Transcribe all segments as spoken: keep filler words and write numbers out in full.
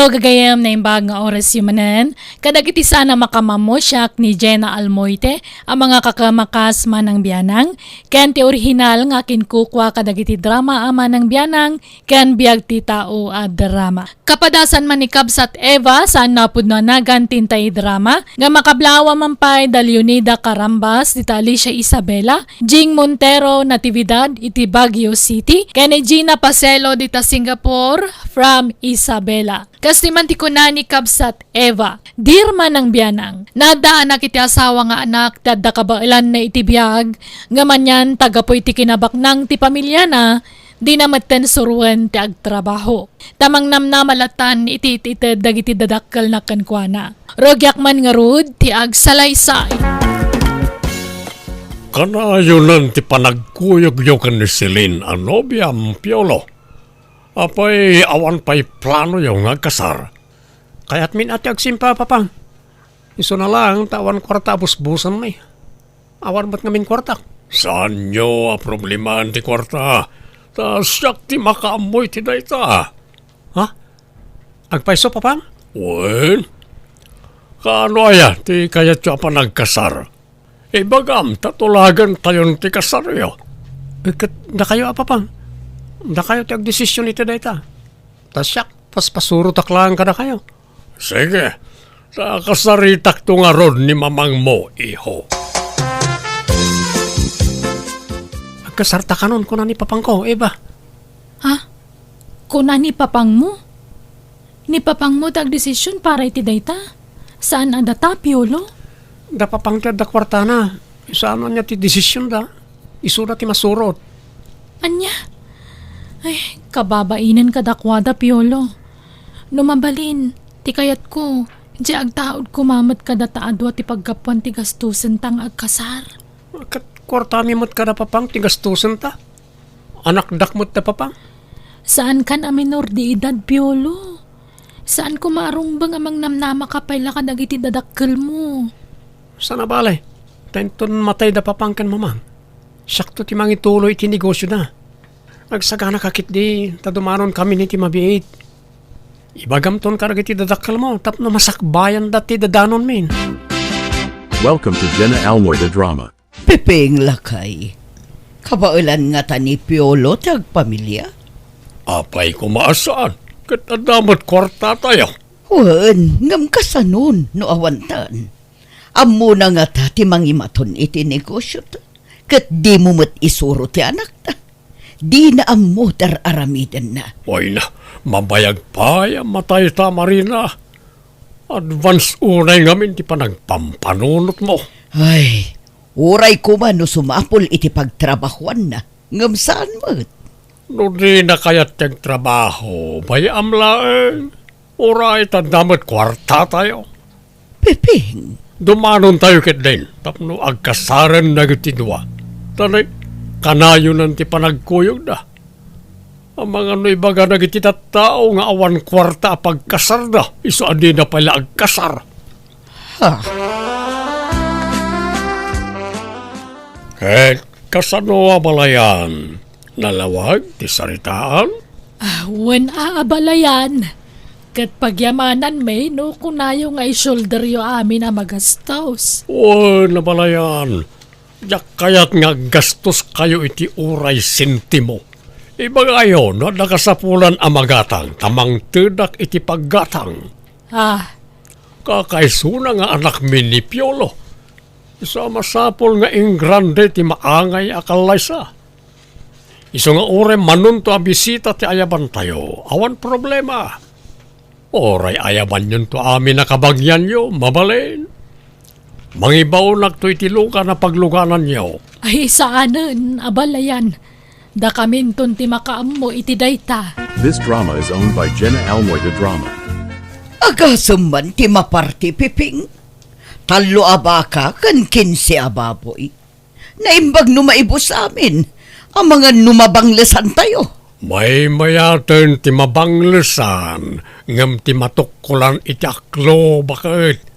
Gagayem, naimbag nga oras yu manen, kadagiti saan a makamammo, siak ni Jenna Almoite, a mangakakamakas manang bianang, ken ti orihinal nga kinkukua kadagiti drama a manang bianang ken biag ti tao a drama. Kapadasan man ni Kabsat Eva, saan napudno a nagan ti intay drama, nga makablawa man pay da Leonida Carambas, dita Alicia Isabela, Jing Montero, Natividad, iti Baguio City, ken ni Gina Pacelo, dita Singapore, from Isabela. Kastoy man ti kuna ni Kabsat Eva, "Dear manang bianang, naadda anak iti asawa nga anak ti adda kabaelanna iti biag, ngem anian ta gapu iti kinabaknang ti pamiliana, dina metten suroen ti agtrabaho. Ta mangnamnama lattan iti it-ited dagiti dadakkelna kenkuana. Rugiak man ngarud ti agsalaysay." Kanayonan ti panagkuyogyo ken ni Celine a nobiam, Piolo. Apay, awan pay planoyo nga agkasar? Kayatmin a ti agsimpa, Papang. Isuna laeng ta awan kuarta a busbusenmi. Awan met ngamin kuartak. Saanyo a problemaan ti kuarta? Ta siak ti makaammo iti dayta. Ha? Agpayso, Papang? Wen? Kaano aya ti kayatyo a panagkasar? Ibagam ta tulagentayon ti kasaryo. Eh, ket dakayo a, Papang? Dakayo ti agdesision iti dayta. Ta siak, paspasurotak laeng kadakayo. Sige, ta kasaritakto ngarud ni mamangmo, iho. Agkasarta kanon, kuna ni papangko, Eva. Ha? Kuna ni papangmo? Ni papangmo ti agdesision para iti dayta? Saan a data, Piolo? Da papang ti adda kuartana. Saan ania ti desisionda? Isuda ti masurot. Ania? Ay, kababainen kadakuada, Piolo. No mabalin, ti kayatko, diay agtaud koma met kadata a dua ti paggapuan ti gastosenta nga agkasar. Ket kuartami met kada papang ti gastosenta? Anakdak met da papang? Saankan a minor de edad, Piolo. Saan koma a rumbeng a mangnamnamaka pay la kadagiti dadakkelmo. Saan a bale, ta inton matay da papang ken mamang, siakto ti mangituloy iti negosioda. Agsaganaka ketdi ta dumanonkamin iti mabiit. Ibagamton kadagiti dadakkelmo tapno masakbayanda ti dadanonmin. Welcome to Jenna Almoy the Drama. Pepeng, lakay, kabaelan ngata ni Piolo ti agpamilia? Apay koma a saan, ket adda met kuartatayo. Wen, ngem kasanon no awantan? Ammona ngata ti mangimaton iti negosiota, ket dimo met isuro ti anakta. Dina ammo ti ar-aramidenna. Ay na, mabayag pay a matayta, Marina. Advance unay ngamin ti panagpampanunotmo. Ay, uray koma no sumapul iti pagtrabahuanna, ngem saan met. No dina kayat ti agtrabaho, bay-am laeng. Uray ta adda met kuartatayo. Pepeng. Dumanontayo ketdin tapno agkasaren dagiti dua. Ta kanayonan ti panagkuyogda. Amangan no ibaga dagiti tattao nga awan kuarta a pagkasarda, isu a dida pay la agkasar. Ha? Ket kasano a balayan? Nalawag ti saritaan? Ah, wen a, abalayan. Ket pagyamananmi no kunayo nga i-shoulderyo amin a magastos. Wen, abalayan. Diak kayat nga aggastoskayo iti uray sentimo. Ibagayo no adda kasapulan a magatang ta mangtedak iti paggatang. Ah. Kakaisuna nga anakmi ni Piolo. Isu a masapul nga ingrande ti maangay a kallaysa. Isu nga uray manunto a bisita ti ayabantayo, awan problema. Uray ayabanyonto amin a kabagianyo, mabalin. Mangibaonakto iti lugan a paglugananyo. Ay, saanen, abalayan. Dakaminton ti makaammo iti dayta. This drama is owned by Jenna Almoy the Drama. Agasem man ti maparti, Piping. Tallo a baka ken kinse a baboy. Naimbag no maibus amin, amangan no mabanglesantayo. Maymayaten ti mabanglesan, ngem ti matukkolan iti aklo, baket.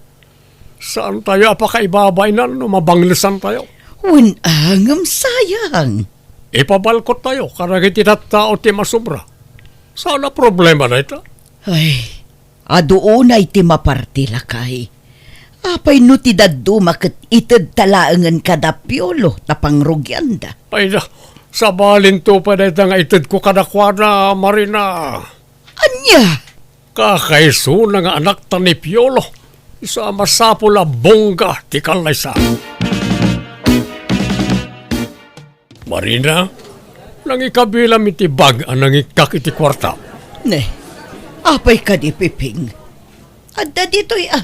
Saantayo a pakaibabaynan no mabanglesantayo. Wen a, ngem sayang. Ipabalkottayo kadagiti tattao ti masobra. Saan a problema dayta. Ay, Adu unay ti maparti, lakay. Apay no ti dadduma ket itedta laengen kada Piolo ta pangrugianda? Ay da, sabalinto pay dayta nga itedko kadakuada, Marina. Ania? Kakaisuna nga anakta ni Piolo. Isu a masapul a bongga ti kallaysa. Marina, nangikabilam iti bag a nangikkak iti kuarta. Ne, apay kadi, Piping? Adda ditoy a.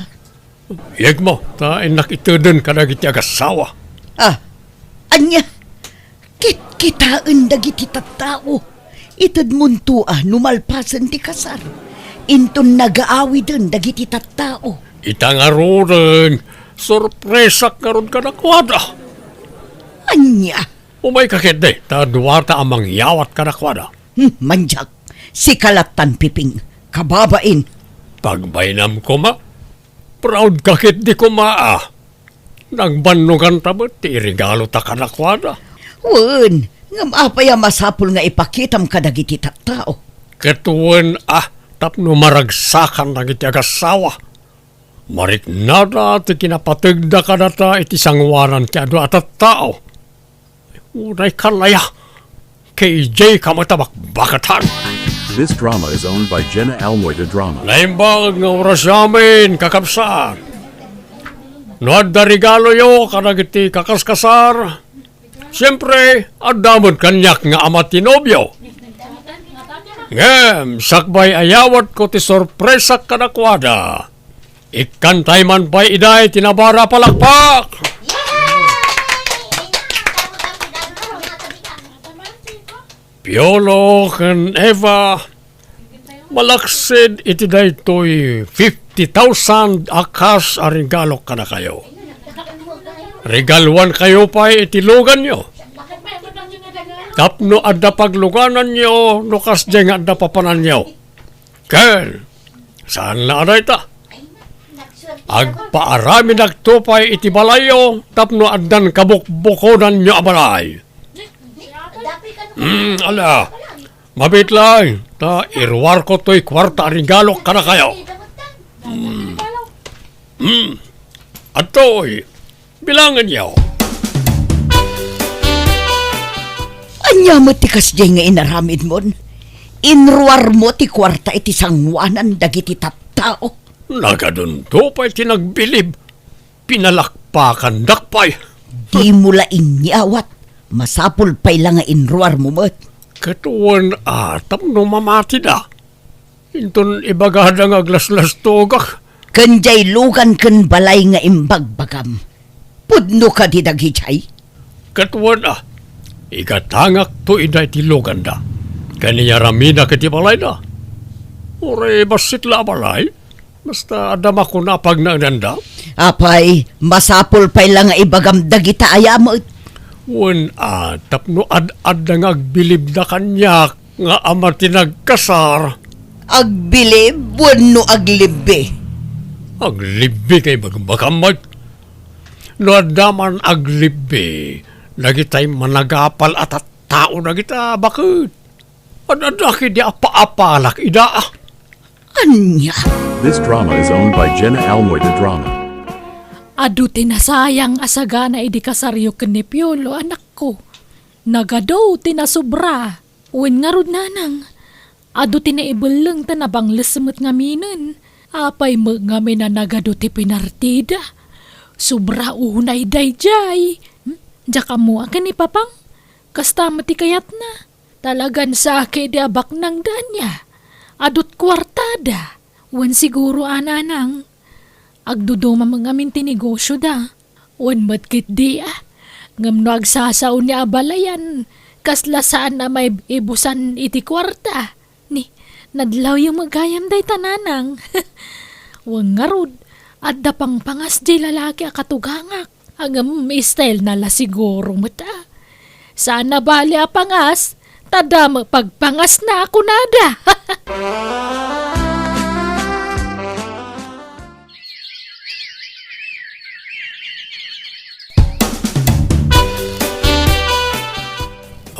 Yegmo, ta innak iteden kadagiti agassawa. Ah, ania? Kitkitaen dagiti tattao. Itedmonto a no malpasen ti kasar. Inton nagaawiden dagiti tattao. Ita ngaruden, sorpresak ngarud kadakuada. Ania? Umayka ketdi, ta duata a mangyawat kadakuada. Hmm, mandiak. Sika lattan, Piping. Kababain. Pagbainam koma. Proud ka ketdi koma, a. Nagbannoganta met ti iregalota kadakuada. Wen, ngem apay a masapul nga ipakitam kadagiti tattao? Ket wen, a, tapno maragsakan dagiti agassawa. Mariknada ti kinapategda kadata iti sangoanan ti adu a tattao. Uray kalaya, K J ka met a bakbakatan. This drama is owned by Jenna Almoy de Drama. Naimbag nga oras amin, kakabsat. No adda regaloyo kadagiti kakaskasar, siempre, adda met kaniak nga ama ti nobio. Ngem, sakbay a yawatko ti sorpresak kadakuada. Ikkantay man pay iday ti nabara a palakpak! Piolo ken Eva, malaksid iti daytoy fifty thousand a cash a regalo kadakayo. Regaluankayo pay iti luganyo. Tapno adda paglugananyo no kasdiay nga adda papananyo. Ken, saan la a dayta. Agpaaramidakto pay iti balayyo tapno addan kabukbukodanyo a balay. Hmm, ala, mabiit laeng, ta iruarko toy kuarta a regalo kadakayo. Hmm. Hmm. Adtoy, bilangenyo. Ania met ti kasdiay nga inaramidmon? Inruarmo ti kuarta iti sangoanan dagiti tattao. Nagadunto pay ti nagbilib. Pinalakpakandak pay. Dimo la inyawat. Masapul pay la nga inruarmo met. Ket wen a, tapno mamatida. Inton ibagada nga aglaslastogak. Ken diay lugan ken balay nga imbagbagam, pudno kadi dagidiay? Ket wen a, igatangakto ida iti luganda, ken iyaramidak iti balayda. Uray bassit la a balay, basta adda makuna a pagnaedanda. Apay, masapul pay la nga ibagam dagita aya met. Wen a, tapno ad-adda nga agbilibda kaniak, nga ama ti nagkasar. Agbilib wenno aglibbi? Aglibbi kay bagbakammat. No adda man aglibbi, dagitay managapal a tattao dagita baket. Ad-adda kidi apaapalak ida. Ania? This drama is owned by Jenna Almoy de Drama. Adu ti nasayang a sagana idi kasaryo ken ni Piolo, anakko. Nagadu ti nasobra. Wen ngarud, nanang, adu ti naibelleng ta nabangles met ngaminen. Apay met ngamin a nagadu ti pinartida? Sobra unay daydiay. Hmm? Diak ammo a ken ni Papang. Kasta met ti kayatna. Talagan sa kedi a baknangda ania. Adut kuartada. Wen siguro a, nanang. Agduduma met ngamin ti negosioda. Wen met ketdi a. Ngem no agsasao ni a balayan, kasla saan a maibusan iti kuarta. Ni, nadlawyo met gayam dayta, nanang. Wen ngarud, adda pangpangas diay lalaki a katugangak. Ngem style na la siguro met a. Saan a bali a pangas, ta damo pagpangasna a kunada.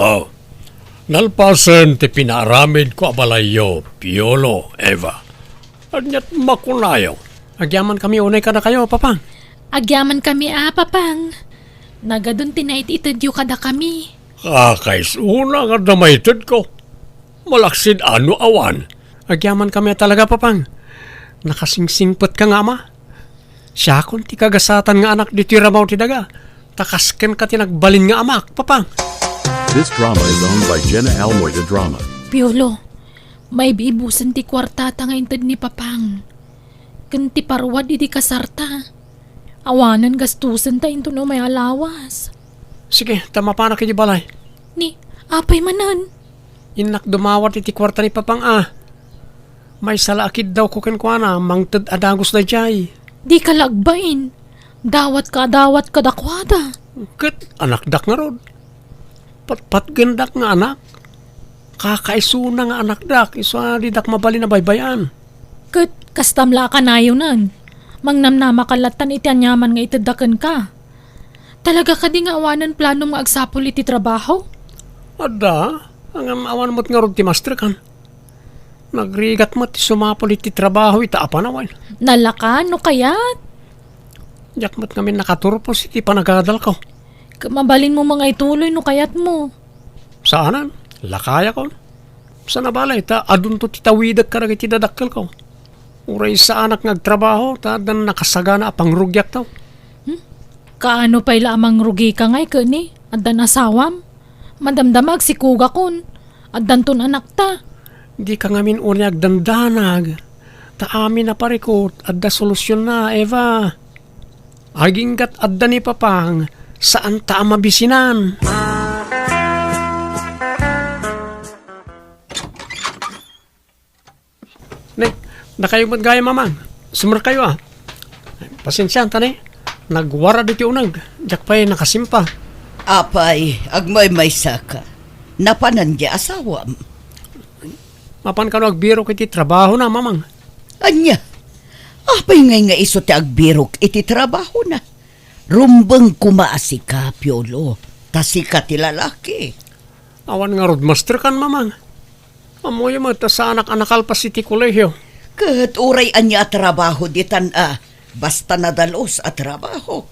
Oh, nalpasen ti pinaaramidko a balayyo, Piolo, Eva. Ania't makunayo? Agyamankami unay kadakayo, Papang. Agyamankami a, Papang. Nagadun ti naititedyo kadakami. Kakaisuna nga adda maitedko. Malaksid a no awan. Agyamankami a talaga, Papang. Nakasingsingpetka nga ama. Siakon ti kagasatan nga anak ditoy rabaw ti daga. Ta kas kenka ti nagbalin nga amak, Papang. This drama is owned by Jenna Almoy de Drama. Piolo, maibibusen ti kuartata nga inted ni Papang. Ken ti parwad iti kasarta. Awanen gastosenta inton umay a lawas. Sige, ta mapanak iti balay. Ni, apay manen? Innak dumawat iti kuarta ni Papang a. Maysa la a kiddawko kenkuana, mangted a dagus daydiay. Dika la agbain. Dawatka a dawat kadakuada. Ket anakdak ngarud. Patpatgendak nga anak. Kakaisuna nga anakdak, isu a didak mabalin a baybay-an. Ket kastam la a kanayonen. Mangnamnamaka lattan iti aniaman nga itedda kenka. Talaga kadi nga awanen planom nga agsapul iti trabaho? Adda, ngem awan met ngarud ti masterkan. Nagrigat met ti sumapul iti trabaho ita a panawen. Nalaka no kayat? Diak met ngamin nakaturpos iti panagadalko. Ket mabalinmo nga ituloy no kayatmo. Saanen, lakayakon. Saan a balay, ta adunto ti tawidek kadagiti dadakkelko. Uray saanak nga agtrabaho, ta addan nakasagana a pangrugiakto. Hmm? Kaano pay la a mangrugika ngay ket ni? Addan asawam? Madamdama agsikugakon. Addanton anakta. Dika ngamin unay agdandanag. Ta amin a parikut, adda solutionna, Eva. Aginggat adda ni Papang, saanta a mabisinan. Ne, dakayo met gayam, Mamang. Sumrekkayo a. Pasensianta ne. Nagwarad iti uneg. Diak pay nakasimpa. Apay, agmaymaysaka. Napanan ti asawam. Mapan kano agbirok iti trabahona, Mamang. Ania? Apay ngay nga isu ti agbirok iti trabahona? Rumbeng koma a sika, Piolo, ta sika ti lalaki. Awan ngarud masterkan, Mamang. Ammoyo met a saanak a nakalpas iti kolehio. Ket uray ania a trabaho ditan a, basta nadalus a trabaho.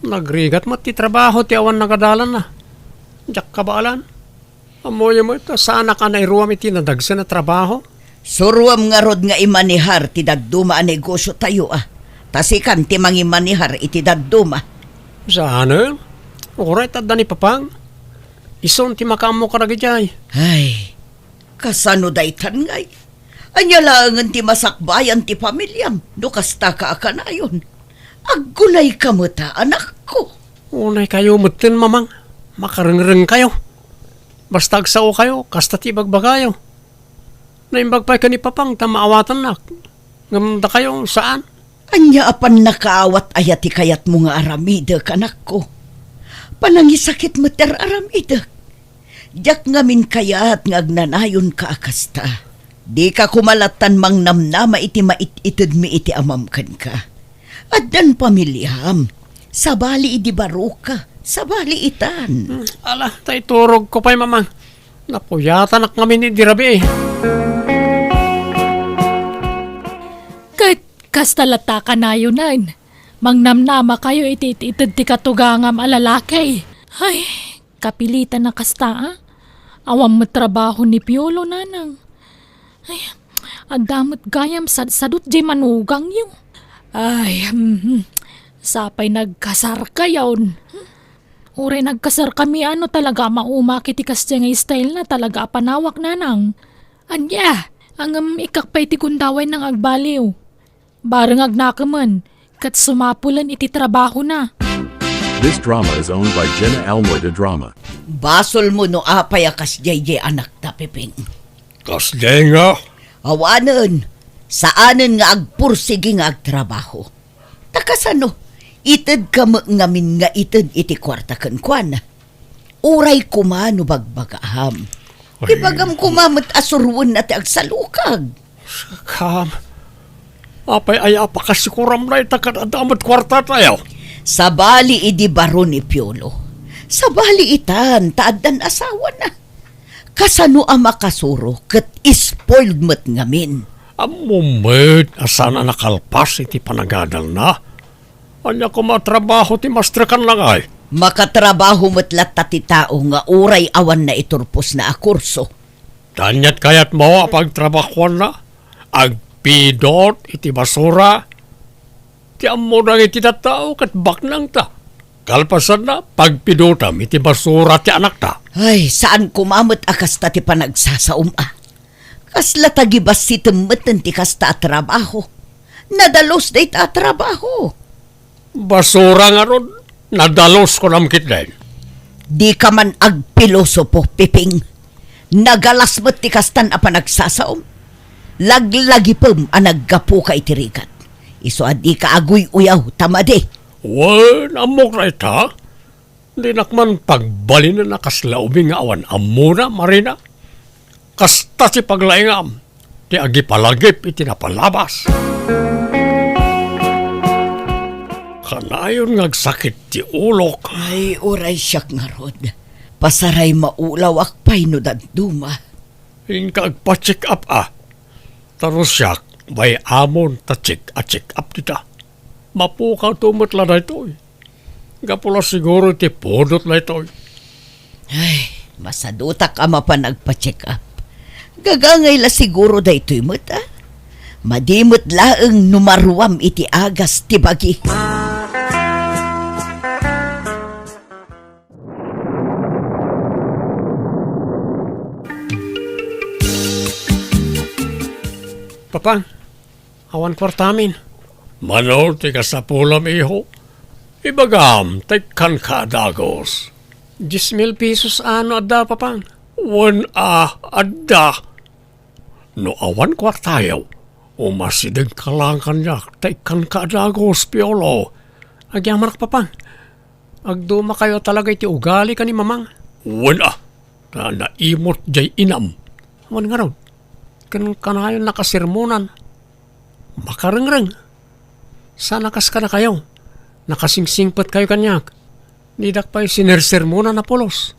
Nagrigat met ti trabaho ti awan nagadalanna. Diak kabaelan. Ammoyo met a saanak a nairuam iti nadagsen a trabaho. Suroam ngarud nga imanehar ti dadduma a negosiotayo a. Ta sikan ti mangimanehar iti dadduma. Saanen? Uray ta adda ni Papang. Isun ti makaammo kadagiti ay. Ay, kasano daytan ngay? Ania laengen ti masakbayan ti familiam no kastaka a kanayon? Aggunayka met a, anakko. Unaykayo metten, Mamang. Makarengrengkayo. Basta agsaokayo, kasta ti ibagbagayo. Naimbag pay ken ni Papang ta maawatannak. Ngem dakayo, saan. Ania a pannakaawat aya ti kayatmo nga aramidek, anakko? Panangisakit met ti ar-aramidek. Diak ngamin kayat nga agnanayonka a kasta. Dika koma lattan mangnamnama iti mait-itedmi iti amam kenka. Addan pamiliam. Sabali idi baroka. Sabali itan. Hmm, ala, ta iturogko pay, Mamang. Napuyatanak ngamin idi rabii. Ket kasta latta kanayonen. Mangnamnamakayo iti it-ited ti katugangam a lalaki. Ay, kapilitan a kasta, a. Awan met trabaho ni Piolo, nanang. Ay, adda met gayam sadsadot diay manugangyo. Ay, mhm. Sapay nagkasarkayon. Uray nagkasarkami, ano, talaga a maumak iti kasdiay nga style na, talaga a panawak, nanang. Ania, ngem ikkak pay ti gundaway nang agbaliw. Bareng agnakemen, ket sumapulen iti trabahona. This drama is owned by Jenna Almoy de Drama. Basolmo no apay a kasdiay diay anakta, Pepeng. Kasdiay nga? Awanen, saanen nga agpursigi nga agtrabaho. Ta kasano, itedka met ngamin nga ited iti kuarta kenkuana. Uray koma no bagbagaam. Ay. Ibagam koma met a suroenna ti agsalukag. Sakam. Apay aya a pakasikoram dayta ket adda met kuartatayo? Sabali idi baro ni Piolo. Sabali itan ta addan asawana. Kasano a makasuro ket spoiled met ngamin. Ammom met a saan a nakalpas iti panagadalna. Ania koma a trabaho ti masterkanna ngay? Makatrabaho met latta ti tao nga uray awan naiturposna a kurso. Ania ti kayatmo a pagtrabahoanna? Agpidut iti basura? Ti ammona nga iti tattao ket baknangta. Kalpasanna, pagpidutam iti basura ti anakta. Ay, saan koma met a kasta ti panagsasaom, a. Kasla tagibassitem metten ti kasta a trabaho. Nadalus dayta a trabaho. Basura ngarud, nadalus kunam ketdin. Dika man agpilosopo, Piping. Nagalas met ti kastan a panagsasaom. Laglagipem a naggapuka iti rigat. Isu a dika aguy-uyaw, ta madi. Wen, ammok dayta. Dinak man pagbalinen a kasla ubing nga awan ammona, Marina. Kasta ti paglaingam, ti agipalagip iti napalabas. Kanayon nga agsakit ti ulok. Ay, uray siak ngarud. Pasaray maulawak pay no dadduma. Inka agpa-check up, a. Ta no siak, bay-amon ta check a check up dita. Mapukaw to met la daytoy. Gapu la siguro iti pudot daytoy. Ay, masadutak a mapan agpa-check up. Gagangay la siguro daytoy met, a. Madi met laeng no maruam iti agas ti bagi. Papa, awan kuartamin. Mano ti kasapulam, iho? Ibagam, ta ikkanka a dagus. Dies mil pesos a no adda, Papa? Wen a, adda. No awan kuartayo, umasidegka laeng kaniak, ta ikkanka a dagus, Piolo. Agyamanak, Papa. Agdumakayo talaga iti ugali ken ni Mamang. Wen a, ta naimot jay inam. Wen ngarud, ken kanayon nakasermonan. Makarengreng. Saan a kas kadakayo. Nakasingsingpetkayo kaniak. Didak pay sinersermonan a pulos.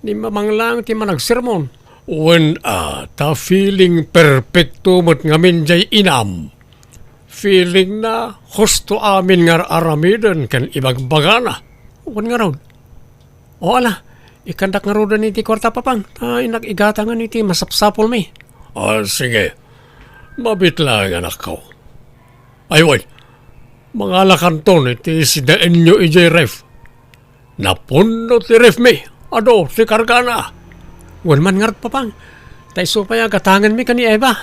Ni Mamang laeng ti managsermon. Wen a, ta feeling perfecto met ngamin jay inam. Feeling na husto amin nga ar-aramiden ken ibagbagana. Wen ngarud. O ala, ikkandak ngaruden iti kuarta, Papang, ta innak igatangen iti masapsapulmi. Ah, sige. Mabit laeng, anakko. Ay, wen, mangalakanton iti sidaenyo idiay ref. Napunno ti refmi. Adu ti kargana. Wen man ngarud, Papang. Ta isu pay a gatangenmi ken ni Eva.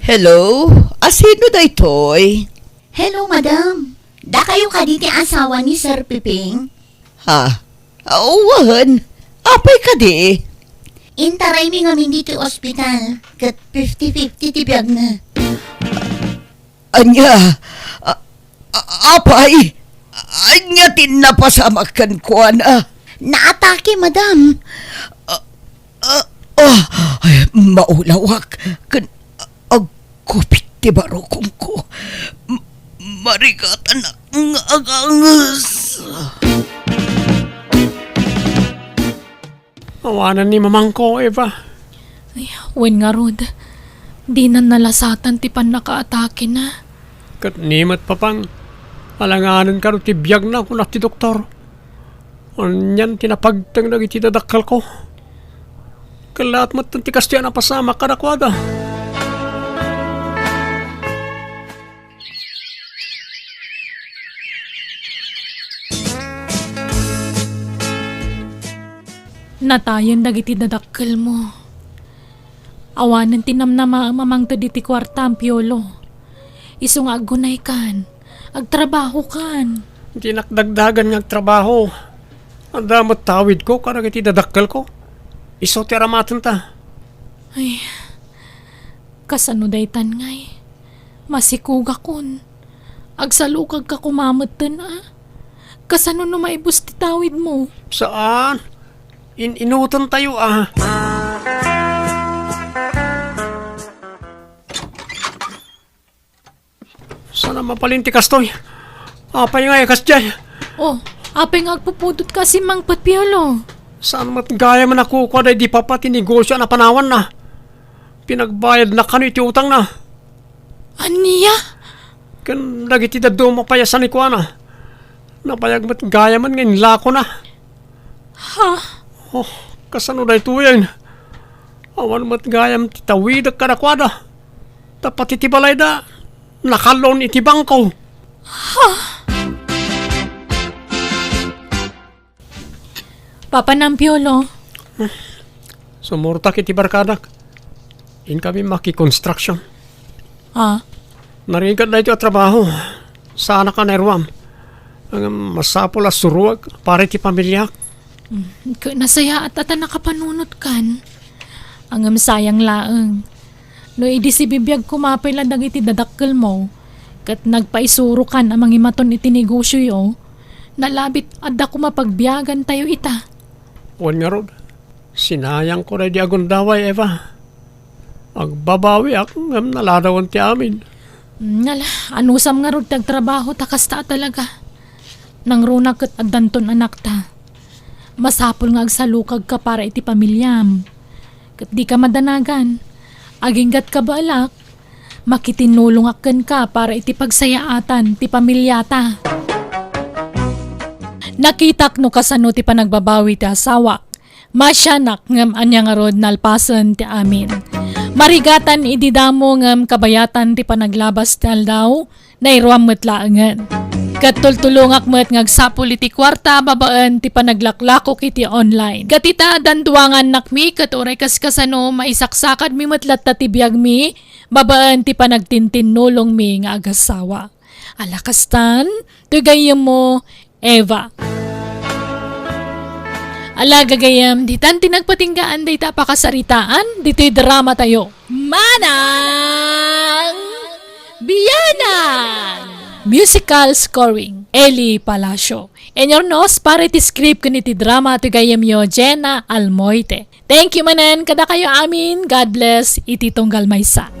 Hello? A, sino daytoy? Hello, madam. Dakayo kadi ti asawa ni Sir Piping? Ha? Awan. Apay kadi? Intaraymi ngamin ditoy ospital, ket fifty fifty ti biagna. Ania? A-, a-, apay? Ania ti napasamak kenkuana? Naatake, madam. A-, a-, a-, ay, maulawak. Ken Agkupit ti barukongko. M-, marigatan nga aganges. Awanan ni mamangko, Eva. Ay, wen ngarud, dinan nalasatan ti pannakaatakena. Ket ni met, Papang, alanganen kano ti biagna, kuna ti doktor. Anian ti napagteng dagiti dadakkelko? Kellaat met ti kastoy a napasamak kadakuada. Natayen dagiti dadakkelmo. Awanen ti namnamaem a mangted iti kuartam, Piolo. Isu nga aggunaykan, agtrabahokan. Dinak dagdagan nga agtrabaho. Adda met tawidko kadagiti dadakkelko. Isu ti aramatenta. Ay, kasano daytan ngay? Masikogakon. Agsalukagka koma metten a. Kasano no maibus ti tawidmo? Saan. In-inutentayo a. Saan a mabalin ti kastoy? Apay nga ikas jay? Oh, apay nga agpupudot ka a simmangpet, Piolo? Saan met gayam a kukua daydi papa ti negosio a napanawanna? Pinagbayadna kano iti utangna. Ania? Ken dagiti dadduma pay a sanikuana. Nabayag met gayamen nga inlakona. Ha? Oh, kasano daytoyen? Awan met gayam ti tawidek kadakuada. Ta pati ti balayda, nakallon iti bangko. Ha? Papanam, Piolo. Sumurtak iti barkadak. Inkami makikonstruction. Ah? Narigat daytoy a trabaho. Saanak a nairuam. Ngem masapul a suruek para iti pamiliak. Mm, ket nasayaat a ta nakapanunotkan. Ngem sayang laeng. No idi sibibiag koma pay la dagiti dadakkelmo, ket nagpaisurokan a mangimaton iti negosioyo, nalabit adda koma pagbiagantayo ita. Wen ngarud, sinayangko daydi agundaway, Eva. Agbabawiak ngem naladawen ti amin. Ngala, anusam ngarud ti agtrabaho ta kasta a talaga. Nangruna ket addanton anakta. Masapul nga agsalukagka para iti pamiliam. Ket dika madanagan. Aginggatka baelak, makitinnulongak kenka para iti pagsayaatan ti pamiliata. Nakitak no kasano ti panagbabawi ti asawak. Masianak ngem ania ngarud nalpasen ti amin. Marigatan idi damo ngem kabayatan ti panaglabas ti aldaw, nairuam met laengen. Ket tultulongak met nga agsapul iti kuarta babaen ti panaglaklakok iti online. Ket ita, danduangannakmi ket uray kaskasano, maisaksakadmi met latta ti biagmi babaen ti panagtintinnulongmi nga agasawa. Ala kastan, ti gayyemmo, Eva. Ala gagayyem, ditan ti nagpatinggaan dayta a pakasaritaan, ditoy drama tayo. Manang Bianang! Musical scoring, Eli Palacio. Inurnos para iti script ken iti drama ti gayyemyo, Jenna Almoite. Thank you manen kadakayo amin. God bless iti tunggal maysa.